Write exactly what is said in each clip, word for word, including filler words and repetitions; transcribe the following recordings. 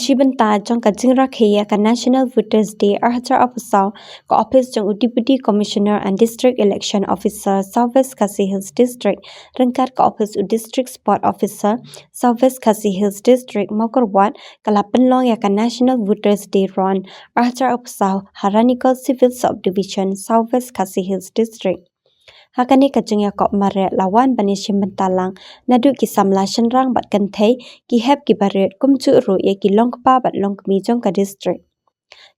Shi bynta jong ka jingrakhe ïa ka National Voters Day ar hajar arphew saw, ka ophis jong u Deputy Commissioner and District Election Officer South West Khasi Hills District ryngkat ka ophis u District Sport Officer South West Khasi Hills District Mawkyrwat ka la pynlong ïa ka National Voters Day Run ar hajar arphew saw ha Ranikol Civil Subdivision, South West Khasi Hills District. Ha kane ka jingïakop mareh la wan ban ïashim bynta lang naduh ki samla shynrang bad kynthei, ki hep ki barit, kumjuh ruh ïa ki longkpa bad longkmie jong ka district.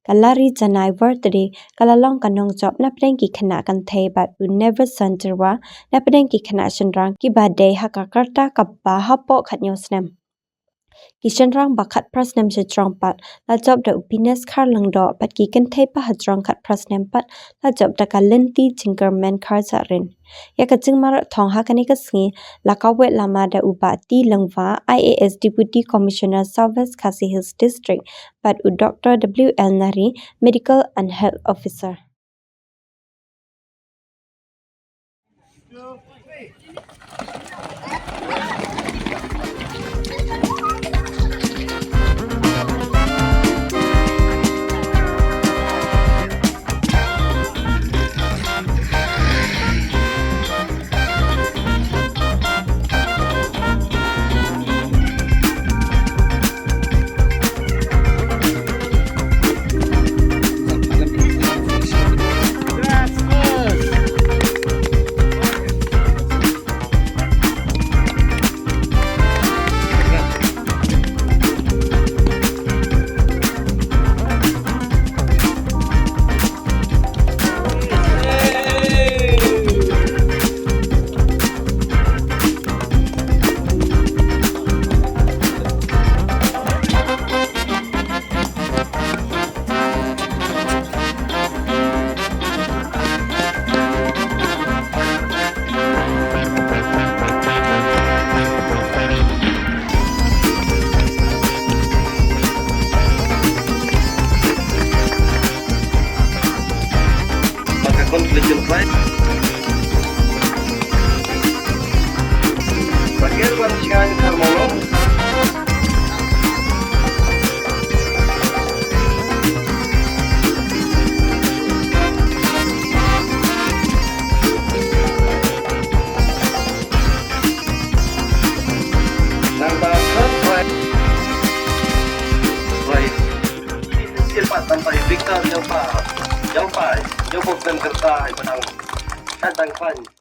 Ka Lari Janai Birthday ka la long ka nongjop napdeng ki khynnah kynthei bad u Neverson Jyrwa napdeng ki khynnah shynrang kiba dei ha ka rta kaba hapoh khathynñiew snem. Ki shynrang ba khatphra snem shajrong pat la jop da u Pines Kharlyngdoh bad ki kynthei ba hajrong khatphra snem pat la jop da ka Lynti Jingkyrmen Kharjahrin. Ïa ka jingmareh thong ha kane ka sngi la kaweh lama da u Bah T Lyngwa, I A S Deputy Commissioner South West Khasi Hills District bad u Doctor W L Nari, Medical and Health Officer. Maka konflik yang baik. Bagian baru sekarang kita mau. Nang ba khat bai. Bai. Sifat tanpa Victor jauh pa. Jauh pa. Jauh pa dan kerta hai padang. Kan tang pan.